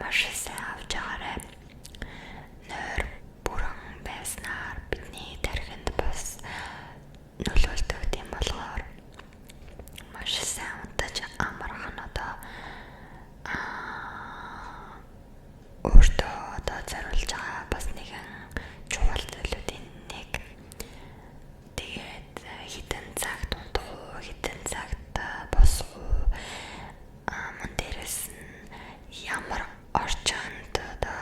маш сайн авч байгаарай. Нойр бүрэн байснаар бидний тархинд бас нөлөөлдөг тийм болохоор маш сайн унтаж амрах нь одоо өөртөө одоо зориулж байгаа бас нэгэн чухал зүйлүүдийн нэг. Тэгээд хэдэн цагт унтах уу, хэдэн цагт босох уу, мөн дээрэс нь ямар орчинд одоо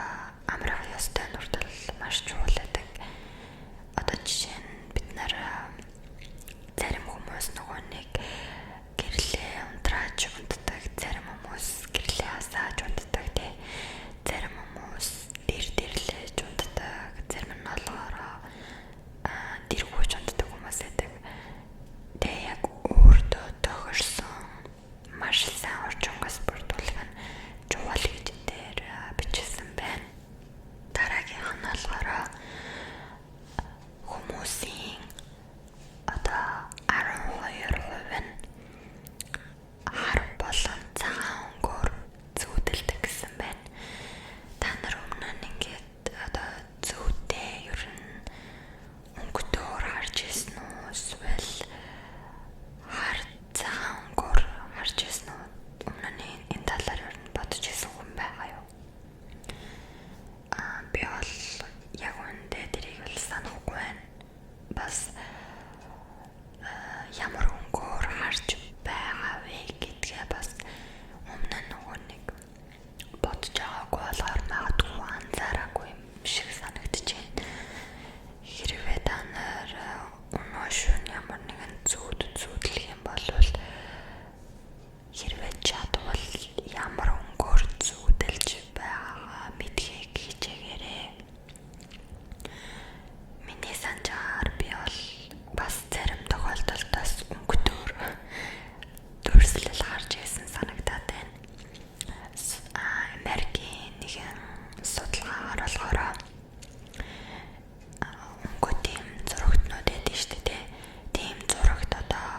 амрах ёстой нь хүртэл маш чухал байдаг. Одоо жишээ нь бид нар зарим хүмүүс нөгөө нэг гэрлээ унтрааж унтдаг, зарим хүмүүс гэрлээ асааж унтдаг тий. Зарим хүмүүс дэр дэрлэж унтдаг, зарим нь болохоор дэргүүж унтдаг хүмүүс байдаг. Тэгээ яг өөртөө тохирсон маш сайн орчингоос бүрдүүлэх нь чухал гэж дээр бичсэн байна. Дараагийнх нь болохоор хүмүүсийн одоо 12% нь хар болон цагаан өнгөөр зүүдэлдэг гэсэн байна. Та нар өмнө нь ингээд одоо зүүдээ ер нь өнгөтөөр харж ирсэн үү? Эсвэл хар цагаан өнгөөр харж ирсэн үү? Өмнө нь энэ талаар ер нь бодож ирсэн хүн байгаа юу? Аа би бол яг үүндээ тэрийг бол санахгүй байна. Бас ямар өнгөөр харж байгаа вэ гэдгээ бас өмнө нь нөгөө нэг бодож байгаагүй болохоор магадгүй анзаараагүй юм шиг санагдаж байна. Хэрвээ та нар өнөө шөнө ямар нэгэн зүүд зүүдлэх юм бол хэрвээ чадвал ямар өнгөөр зүүдэлж байгаагаа мэдхийг хичээгээрэй. Миний санаж байгаагаар би бол бас зарим тохиолдолд бас өнгөтөр дүрслэл гарч ирсэн санагдаад байна. Америкийн нэгэн судалгаагаар болохоор өнгө тийм зурагтнууд байдаг шүү дээ. Тийм зурагт одоо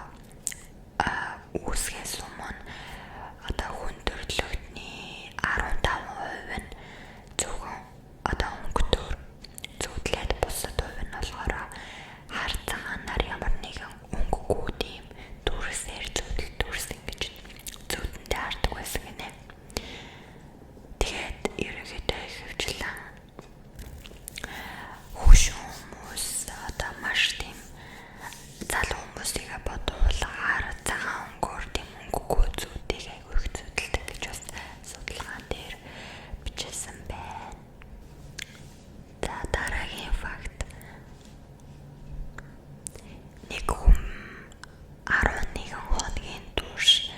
үүсгээс өмнө одоо хүн төрөлхтний 15% нь зөвхөн одоо өнгөтөр зүүдлээд бусад хувь нь болохоор хар цагаанаар ямар нэгэн өнгөгүй тийм дүрсээр зүүдэл дүрс ингэж зүүдэндээ хардаг байсан гинэ. Тэгээд ерөнхийдөө ихэвчлэн хөшүүн хүмүүс одоо маш тийм залуу хүмүүсийг бодвол хар цагаан өнгөөр тийм өнгөгүй зүүдийг айгүй их зүүдэлдэг гэж бас судалгаан дээр бичсэн байна. За дараагийн факт. Нэг хүн 11 хоногийн турш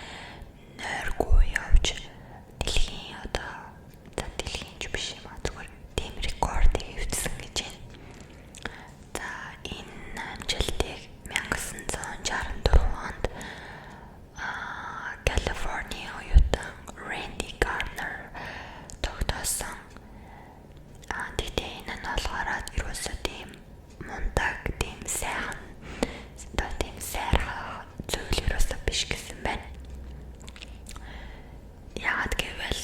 нойргүй явж дэлхийн одоо за дэлхийн ч биш юм а зүгээр тийм рекордыг эвдсэн гэж байна. За энэ амжилтыг 1964 онд Калифорни оюутан Рэнди Гарднер тогтоосон. Тэгтээ энэ нь болохоор ерөөсөө тийм мундаг, тийм сайхан, одоо тийм сайрхах зүйл ерөөсөө биш гэсэн байна. Яагаад гэвэл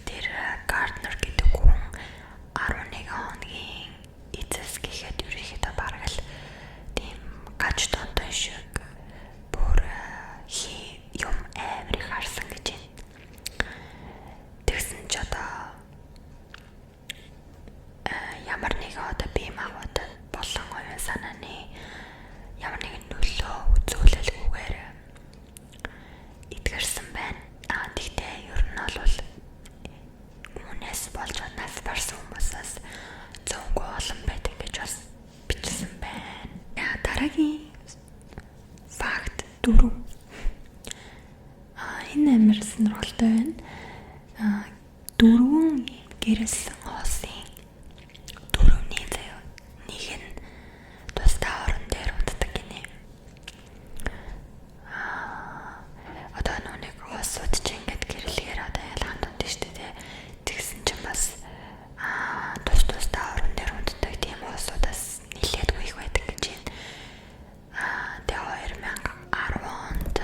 тэр Гарднер гэдэг хүн 11 хоногийн эцэс гэхэд ерөнхийдөө бараг л тийм гаж донтон шиг бүр хий юм амар их харсан гэж байна. Тэгсэн ч одоо ямар нэгэн одоо бие махбод болон оюун санааны ямар нэгэн нөлөө үзүүлэлгүйгээр эдгэрсэн байна. Аа тэгтээ ер нь бол үүнээс болж нас барсан хүмүүсээс зөөнгөө олон байдаг гэж бас бичсэн байна. Дараагийн факт 4. Аа энэ амар сонирхолтой байна. Аа дөрвөн гэрэлсэн хоосын дөрөвний заяа нэг нь тусдаа орон дээр унтдаг гинэ. Аа одоо нүг хосууд чи ингээд гэрлэгээр одоо ялгаанд унтна шүү дээ. Тэгсэн чинь бас аа тус тусдаа орон дээр унтдаг тийм хосуудаас нэлээдгүй их байдаг гэж байна. Аа тэгээ 2010 онд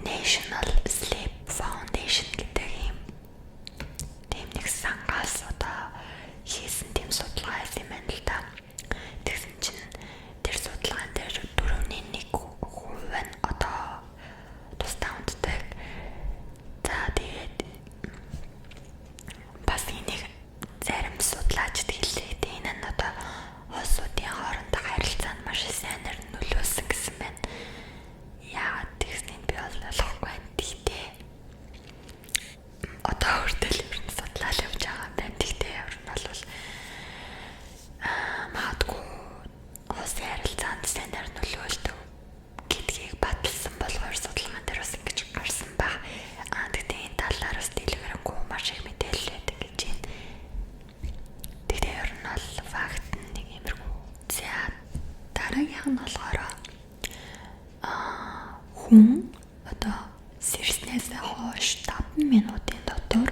National Sleep хойш 5 минутын дотор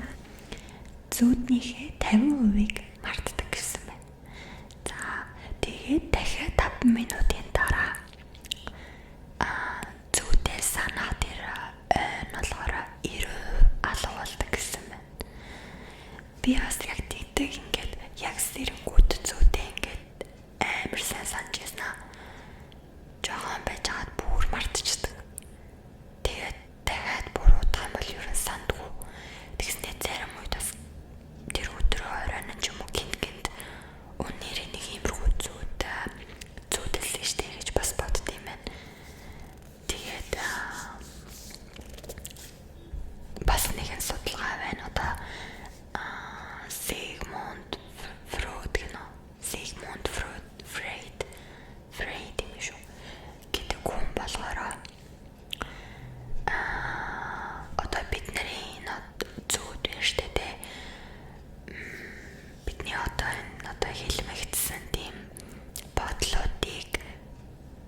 зүүднийхээ 50%-ийг мартдаг гэсэн байна. За тэгээд дахиад 5 минутын дараа зүүдээ санаа тэр ой нь болохоор 90% алга болдог гэсэн байна. Би бас яг тэгдэг ингээд яг сэрэнгүүд зүүдээ ингээд амар сайн санаж яснаа. Жохон байж байгаад бүр мартчихдаг. Тэгээд дахиад бүр удах юм бол ер нь сандгүй. Тэгснээ зарим үед бас тэр өдрөө оройн ч юм уу гинт гинт өнөрийн нэг иймэрхүү зүүд зүүдэлсэн штэ гэж бас бодд юм байна. Тэгээд бас нэгэн судалгаа байна. Одоо Sigmund Freud гэнэ. Sigmund Freud Freud Freud юм шүү гэдэг хүн болохоор одоо бид нарын энэ зүүд байна штэ тэ. Бидний одоо энэ одоо хэлмэгдсэн тийм бодлуудыг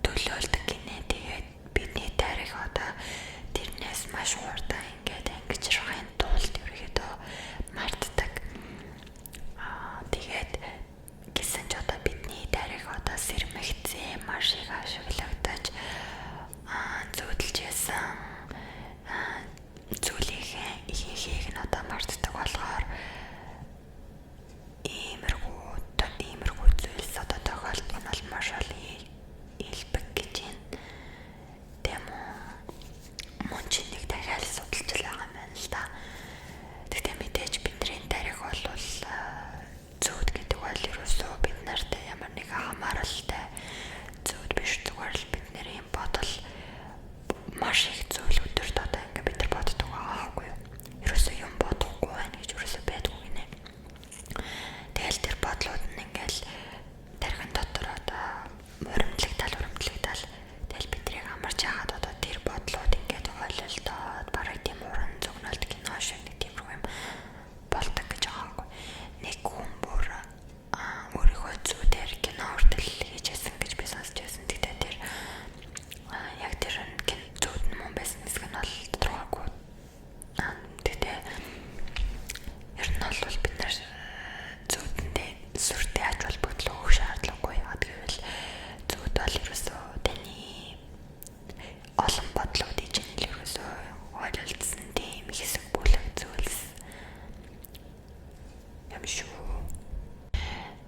төлөөлдөг гинэ. Тэгээд бидний тарих одоо тэрнээс маш хурдан ингээд ангижрахын тулд ерөөхдөө мартдаг. Тэгээд гэсэн ч одоо бидний тарих одоо сэрмэгцээ маш их ашиглагдаж зүүдэлж байсан зүйлийнхээ ихэнхийг нь одоо мартдаг болохоор иймэрхүү зүйлс одоо тохиолдох нь бол маш олон элбэг гэж байна. Тийм үү? Мөн чи нэг дахиад судалж байгаа юм байна л да. Гэхдээ мэдээж бидний тарих бол зүүд гэдэг бол ерөөсөө бид нартай ямар нэгэн хамааралтай зүүд биш, зүгээр л бидний бодол маш их зүйл өдөрт одоо ингээ бид нар боддог байгаа байхгүй юу? Ерөөсөө юм бодохгүй байна гэж ерөөсөө байдгүй гинэ. Тэгэл тэр бодлууд нь ингээл тархин дотор одоо хуримтлагдал хуримтлагдал тэгэл бидрийг амарч яагаад одоо тэр бодлууд ингээд хойлолдоод бараг тийм уран зөгнөлт кино шиг нэг тиймэрхүү юм болдог гэж байгаа байхгүй. Нэг хүн бүр өөрийнхөө зүүдээр кино хүртэл хийж байсан гэж би сонсч байсан. Тэгтээ тэр яг тэр зүүд нь мөн байсан хэсэг нь бол тодорхойгүй. Тэгтээ ер нь бол бид нар зүүдэндээ сүртэй ач холбогдол өгөх шаардлагагүй. Яагаад гэвэл зүүд бол ерөөсөө таны олон бодлуудыг чинь л ерөөсөө ойлголцсон тийм хэсэг бүлэг зүйлс юм шүү.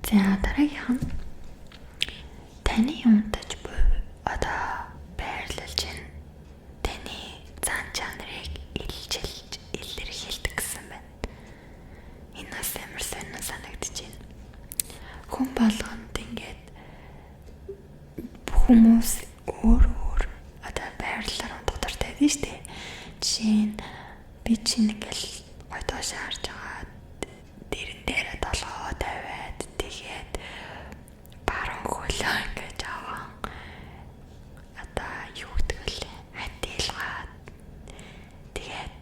За дараагийнх нь таны унтаж буй одоо байрлал чинь таны зан чанарыг илчилж илэрхийлдэг гэсэн байна. Энэ бас амар сонин санагдаж байна. Хүн болгонд ингээд хүмүүс өөр өөр одоо байрлалаар унтах дуртай байдаг шүү дээ. Жишээ нь би чинь ингээл гой доош харж байгаа дэрэн дээрээ толгоо тавиад тэгээд баруун хөлөө ингэж аван одоо юу гэдэг вэ? Хатилгаад тэгээд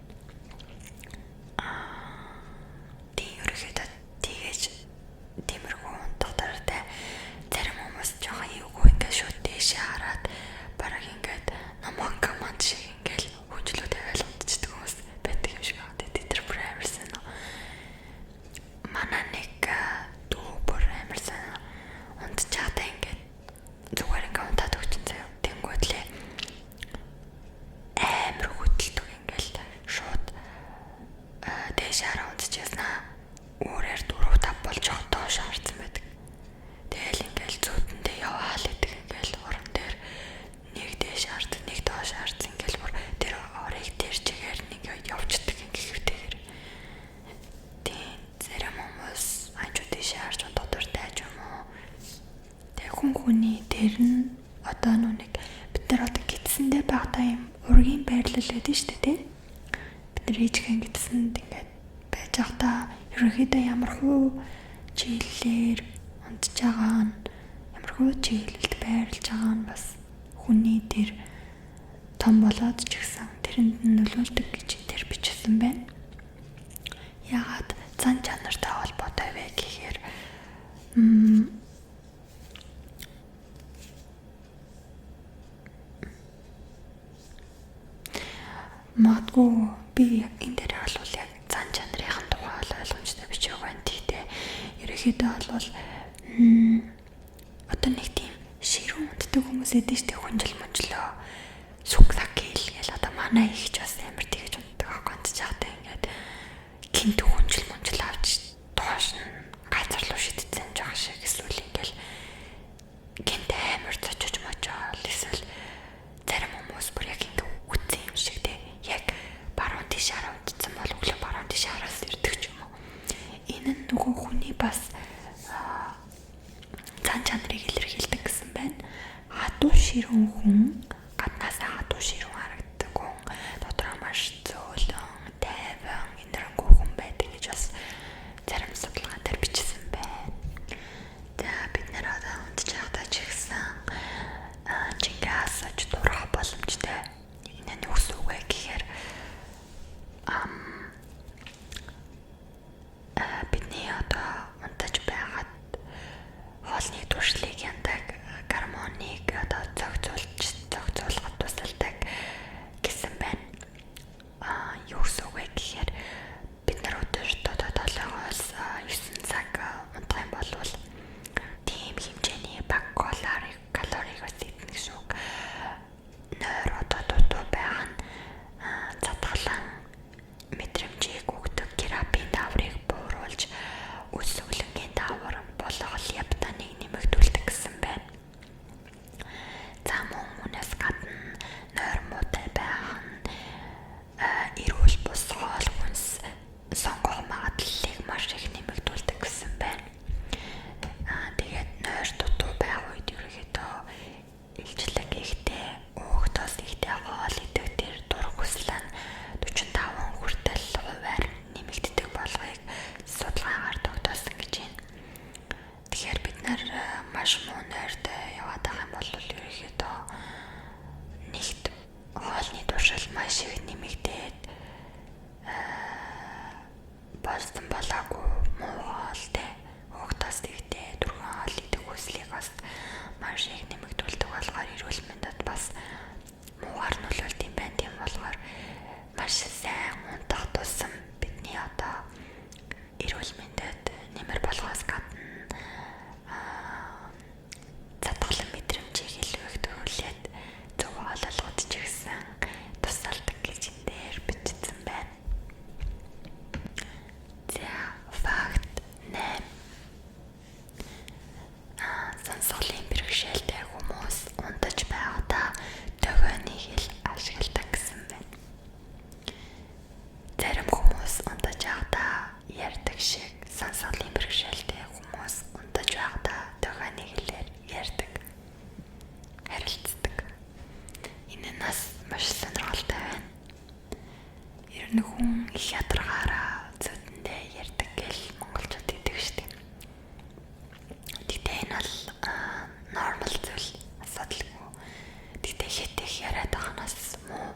тийм ерөөхдөө тэгэж тиймэрхүү унтах дуртай. Зарим хүмүүс жоохон эвгүй ингээд шууд дээшээ хараад бараг ингээд номон команд шиг ингээд хүнжлөө тавиал унтчихдаг хүмүүс байдаг юм шиг байна. Тэд тэр бүр амар сайн. Манай нэг дүү бүр амар сайн унтчихадаа ингээд зүгээр ингээд унтаад өгчин заяа. Тэнгүүтлээ амар хөдөлдөг ингээл шууд дээш хараа унтчихснаа өөрөөр 4 5 болж доош харсан байдаг. Тэгэл ингээл зүүдэндээ яваал гэдэг ингээл орон дээр нэг дээш хард, нэг доош хард ингээл бүр тэр орыг тэр чигээр нэг явцдаг ингээ хэвтэйгэр. Тийм зарим хүмүүс хажуу дээш харж унтах дуртай ч юм уу. Тэг хүн хүний тэр нь одоо нүг бид нар одоо гидсэндээ байхдаа юм ургийн байрлал байдаг шүү дээ, тий? Бид нар ээжхэн гидсэнд ингээд байж байхдаа ерөнхийдөө ямар хуу чиглэлээр унтж байгаа нь, ямар хуу чиглэлд байрлаж байгаа нь бас хүний тэр том болоод ч гэсэн тэрэнд нь нөлөөлдөг гэж тэр бичсэн байна. Яагаад зан чанартай холбоотой вэ гэхээр магадгүй Би энэ дээр бол яг зан чанарын тухай бол ойлгомжтой бичээг байна. Гэхдээ ерөнхийдөө бол одоо нэг тийм ширүүн унтдаг хүмүүс эдэн штэ хүнжил мөнжлөө сүг саг гээл гээл одоо манай их ч бас амар тэгэж унтдаг аахгүй унтж байхдаа ингээд гинт хүнжил мөнжил авч доош нь газар руу шидсэн жаах шиг эсвэл ингээл гинт амар цочож мочоол эсвэл зарим хүмүүс бүр яг ингээ үтсэн юм шиг те яг баруун тийш хараа унтсан бол өглөө баруун тийш хараас ирдэг ч юм уу. Энэ нь нөгөө хүний бас зан чанарыг илэрхийлдэг гэсэн байна. Хатуу ширүүн хүн гаднаасаа хатуу ширүүн харагддаг хүн дотроо маш зөөлөн, тайван, энэрэнгүй хүн байдаг гэж бас зарим судалгаан дээр бичсэн байна. За бид нэр одоо унтж байхдаа ч ихсэн жингээ асаж дурах боломжтой. Энэ нь юу гэсэн үг вэ гэхээр бидний одоо унтаж байгаад хоолны туршлыг яндаг гормоныг одоо зохицуулж зохицуулахад тусалдаг гэсэн байна. Аа юу гэсэн үг вэ гэхээр бид нар өдөрт одоо 7-оос 9 цаг унтах юм бол тийм хэмжээний баг калорийг калорийг бас идэнэ гэсэн үг. Нойр одоо дутуу байгаа нь задгалан мэдрэмжийг өгдөг терапийн дааврыг бууруулж үс өвлөнгийн даавар болох лептоныг нэмэгдүүлдэг гэсэн байна. За мөн үүнээс гадна нойр муутай байх нь эрүүл бус хоол хүнс сонгох магадлалыг маш их нэмэгдүүлдэг гэсэн байна. Аа тэгээд нойр дутуу байх үед ерөнхийдөө илчлэг ихтэй, өөхтөөс ихтэй хоол идэх тэр дур хүсэл нь 45 хүртэл хувиар нэмэгддэг болохыг судалгаагаар тогтоосон гэж байна. Тэгэхээр бид нар маш муу нойртой яваад байгаа юм бол ерөнхийдөө нэгт хоолны туршил маш их нэмэгдээд болсон болоогүй муу хоолтой хөөх тос тэгтэй түргэн хоол идэх хүслийг бас маш их нэмэгдүүлдэг болохоор эрүүл мэндэд бас муугар нөлөөлт юм байна. Тийм болохоор маш сайн унтах тусам бидний одоо эрүүл мэндэд нэмэр болохоос гадна задгалан мэдрэмжийг илүү их төрүүлээд зөв хооллогод ч гэсэн тусалдаг гэж энэ дээр бичсэн байна. За факт 8. Аа сонсголын бэрхшээлтэй хүмүүс унтаж байхдаа төгөөний хэл ашигладаг гэсэн байна. Зарим хүмүүс унтаж байхдаа ярьдаг шиг сонсголын бэрхшээлтэй хүмүүс унтаж байхдаа төгөөний хэлээр ярьдаг, харилцдаг. Энэ нь бас маш сонирхолтой байна. Ер нь хүн их ядаргаараа зүүдэндээ ярьдаг гэл монголчууд гэдэг шүү дээ. Тэгтээ энэ бол нормал зүйл асуудалгүй. Тэгтээ хит их яриад байханаас муу.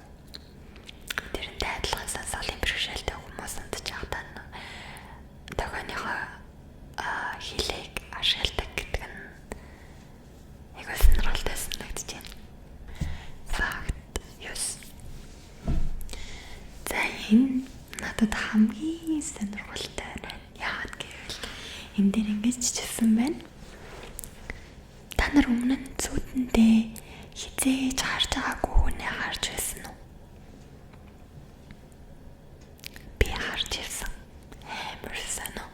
Тэрнтэй адилхан сонсголын бэрхшээлтэй хүмүүс унтаж байхдаа тохионыхоо хилээг ашигладаг гэдэг нь айгүй сонирхолтой санагдаж байна. Факт 9. За энэ надад хамгийн сонирхолтой байна. Яагаад гэвэл энэ дээр ингэж чижсэн байна. Та нар өмнө нь зүүдэндээ хизээж харж байгаагүй хүнээ харж байсан уу? Би харж ирсэн. Амар сонио.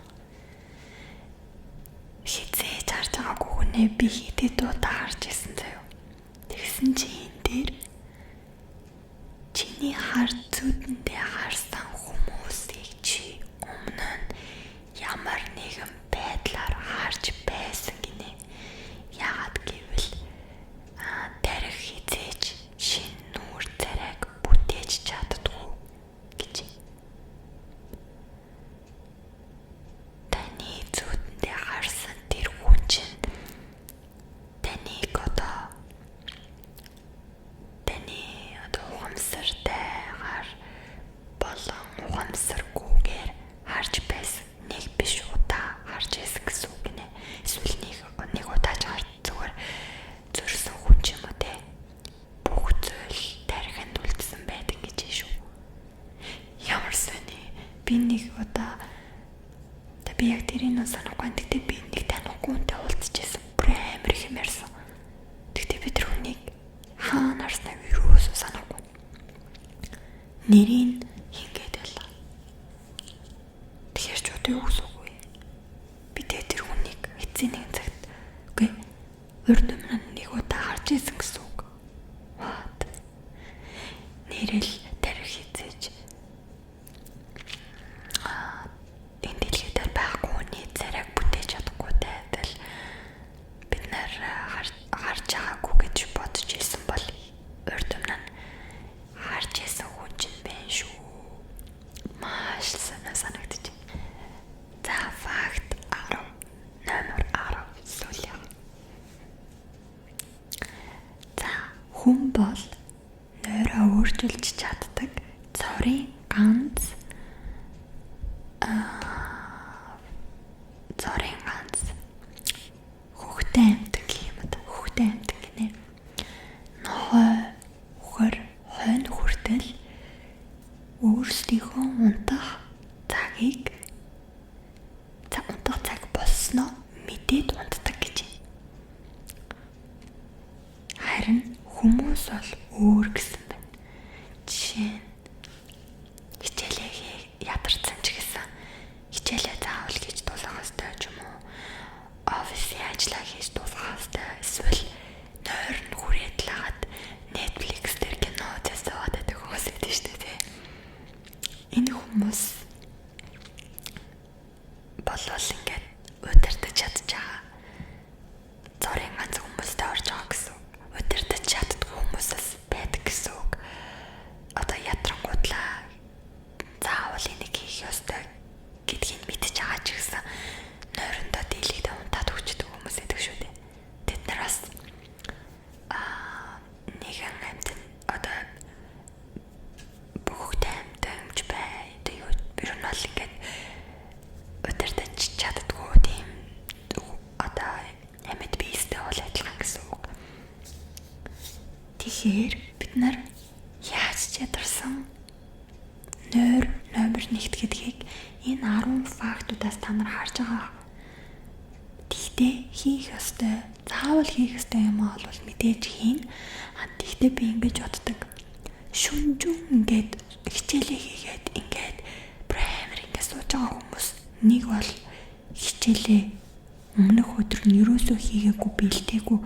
Хизээж харж байгаагүй хүнээ би хэдэд удаа харж ирсэн заяо. Тэгсэн чи энэ дээр чиний хар зүүдэндээ харсан хүмүүсийг чи өмнө нь ямар нэгэн байдлаар харж байсан гинэ. Яагаад гэвэл тарих хизээж шинэ нүүр царайг бүтээж чаддгүй гэж. Таны зүүдэндээ харсан тэр хүн чинь таныг одоо таны одоо ухамсартайгаар болон ухамсаргүйгээр харж байсан нэг биш удаа харж байсан гэсэн үг гинэ. Эсвэл нэг нэг удаач харж зүгээр зөрсөн хүн ч юм уу те. Бүх зүйл тархинд үлдсэн байдаг гэж шүү. Би нэг удаа би яг тэрийг нь санахгүй. Тэгтээ би нэг танихгүй хүнтэй уулзчихсан. Бүр амар их юм ярьсан. Тэгтээ би тэр хүнийг хаана харснаа юусоо санахгүй. Нэрийг хингээд байлаа. Тэгэхээр ч одоо юу гэсэн үг вэ? Би тэгээ тэр хүнийг эцсийн нэгэн цагт үгүй урд өмнө нэг удаа харж исэн гэсэн үг. What? Нэрэл тарих хизээж энэ дэлхий дээр байхгүй хүний царайг бүтээж чадахгүй тайтал бид нар харж байгаагүй гэж бодож исэн бол урд өмнө нь харж исэн хүн чинь байна шүү. Маш санаа санагдчих. За факт 10. Номер 10 сүүлийн. За хүн бол нойроо өөрчилж чаддаг цорын ганц цорын ганц хөхтэй амьтан гэх юм да. Хөхтэй амьтан гинэ. Нохой, үхэр, хойно хүртэл өөрсдийнхөө унтах цагийг унтах цаг болсноо мэдээд унтдаг гэж. Харин хүмүүс бол өөр гэсэн байна. Жишээ нь хичээлээ ядарсан ч гэсэн хичээлээ заавал хийж дуусгах ёстой ч юм уу. Офисын ажлаа хийж дуусгах ёстой. Эсвэл нойр нь хүрээд л хагаад Netflix дээр кино үзээ суугаад байдаг хүмүүс байдаг шүү дээ, тий. Энэ хүмүүс болвол ингээд удирдах чадж байгаа. Цорын ганц хүмүүстэй орж байгаа гэсэн үг. Удирдах чаддгүй хүмүүсээс байдаг гэсэн үг. Одоо ядрангуудлаа заавал энийг хийх ёстой гэдгийг мэдж байгаа ч гэсэн нойрондоо дийлэгдээ унтаад өгчдөг хүмүүс байдаг шүү дээ. Тэд нар бас нэгэн амьтан одоо бөхөгтэй амьтан юмч бай. Одоо юу ер нь бол ингээд удирдах чаддгүй тийм одоо амьд биестэй бол адилхан гэсэн үг. Тэгэхээр бид нар яаж ядарсан нойр номер 1 гэдгийг энэ 10 фактуудаас та нар харж байгаа. Тэгтээ хийх ёстой, заавал хийх ёстой юм аа бол мэдээж хийн. А тэгтээ би ингэж боддог. Шүнжүн ингээд хичээлээ хийгээд ингээд праймер ингээд сууж байгаа хүмүүс нэг бол хичээлээ өмнөх өдөр нь ерөөсөө хийгээгүй, бэлдээгүй,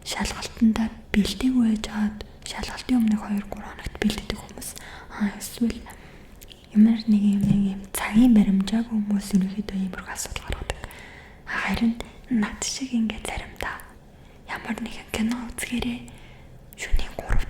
шалгалтандаа бэлдээгүй байж хаад шалгалтын өмнөх 2 3 хоногт бэлддэг хүмүүс. Аа эсвэл ямар нэг юм нэг юм цагийн баримжаагүй хүмүүс ерөнхийдөө иймэрхүү асуудал гаргадаг. Харин над шиг ингээд заримдаа ямар нэгэн кино үзгээрээ шөнийн 3